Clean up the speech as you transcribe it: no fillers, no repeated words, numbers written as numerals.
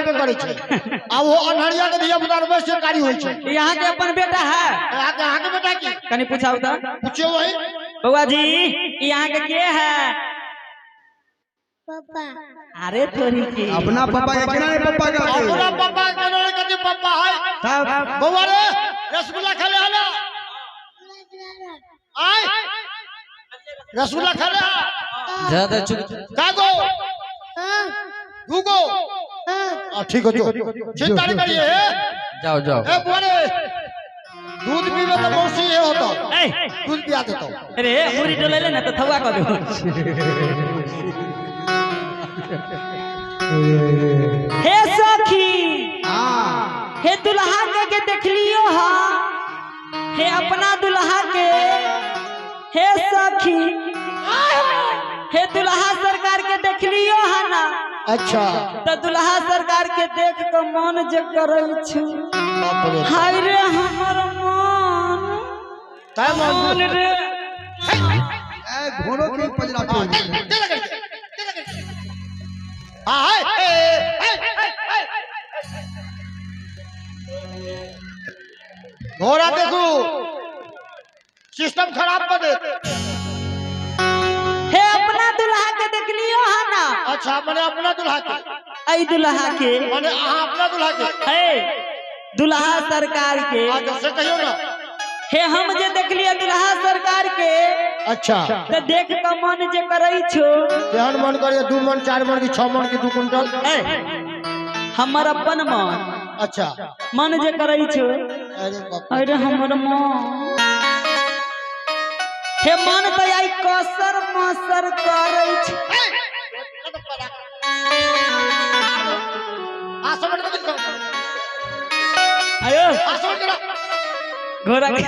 होबे करै छै। आ वो अन्हरिया के धिया पुता अवश्य कारी होइ छै। यहाँ के अपन बेटा है। अहाँके अहाँके बेटा की कनी पूछाउ तऽ। पूछियो वही। बउआ जी, यहाँ के के है? पापा। अरे थोड़ी की अपना पापा के केना नहीं पप्पा कहते? अपना पापा के केना नहीं कहते पप्पा है। तब बउआ रे, रसगुल्ला खा ले हला। आय रसगुल्ला खा ले। ज्यादा चुप। का गो? हाँ। दू गो? हाँ। आ, ठीक हो, जो चिंता नहीं करिए। हे जाओ जाओ। ए बुआ रे, दूध पीवे तो मौसी ये होता, ए दूध पिया देता हूँ। अरे मुरी डोले ना तो थवा कर दो। हे सखी, हाँ हे दुल्हा के देखलियो हा, हे अपना दुल्हा के। हे सखी, हे दुल्हा सरकार के देखलियो हा ना। अच्छा। तो दुल्हा सरकार के देख के मन जे करै छु, बाप रे। हाय रे हमर मन। काय मन? मन रे। ए घोड़ो के पजरा तोड़ दे। हाँ, हाय, ए, ए, ए, ए, घोड़ा देखू सिस्टम खराब कर दे। हे अपना दुल्हा के देखलियो हा ना। अच्छा, माने अपना दुल्हा के। ऐ दुल्हा के। माने अहाँ अपना दुल्हा के। हे दुल्हा सरकार के। हाँ, से कहियो ना। हे हम जे देखलिए दुल्हा सरकार के। अच्छा। तो देख के मन जे करै छो। केहन मन करे? 2 मन, 4 मन की 6 मन की 2 कुंटल? ए, हमर अपन मन। अच्छा। मन जे करै छो। अरे बाप। अरे हमर मन। हे मन तो आई कसर मसर करै छो। आयो। घोड़ा के